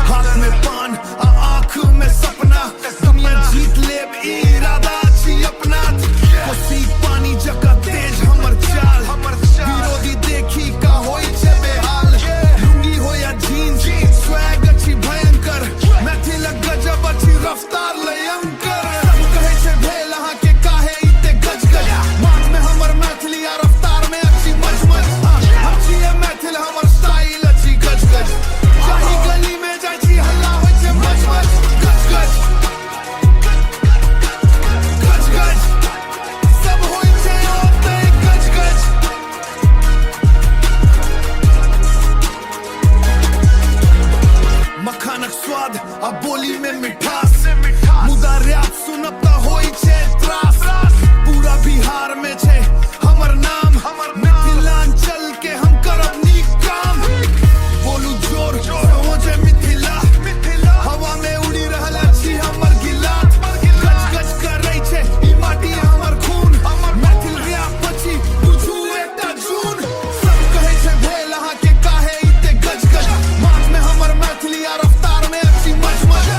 हाथ में पान आ आँख में सपना, दुनिया जीत लेब ई इरादा अछि अपना। कोसी पानी जकाँ तेज हमर चाल, विरोधी देखी का होइ छै बेहाल। लुंगी हो या जीन्स, स्वैग अछि भयंकर, मैथिल गजब अछि रफ्तार लयंकर। सब कहै छै भेल अहाँके काहे इते गज गज, माथ में हमर मैथिली आ रफ्तार में अछि मज मज। हम छियै मैथिल, हमर स्टाइल अछि गज गज, जाहि गली में जाइ छी हल्ला होइ छै मच मच। गज गज गज गज, सब होइ छै ओतै गज गज। मखानक स्वाद आ बोली में मिठास, मुदा रैप सुनब त होइ छै त्रास। पूरा बिहार में छै हमर नाम, मिथिलांचल के हम करब नीक काम। बोलू जोर समझे मिथिला, हवा में उड़ी रहल अछि हमर गिलात। गज गज करै छै ई माटी हमर खून, मैथिल रैप अछि बुझू एकटा जून। सब कहै छै भेल अहाँके काहे इते गज गज, माथ में हमर मैथिली आ रफ्तार में अछि मज मज।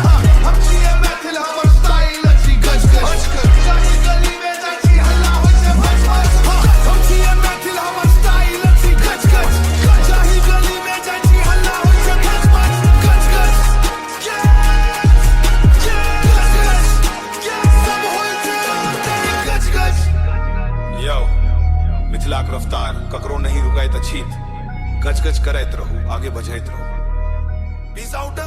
हम छियै मैथिल, हमर स्टाइल अछि गज गज, जाहि गली में जाइ छी हल्ला होइ छै मच मच। हम छियै मैथिल, हमर स्टाइल अछि गज गज, जाहि गली में जाइ छी हल्ला होइ छै मच मच। गज गज गज गज, सब होइ छै ओतै गज गज। यौ, मिथिलाक रफ्तार ककरो नहीं रुकाइत अछि। गज गज करैत रहू, आगे बढ़ैत रहू। Peace out.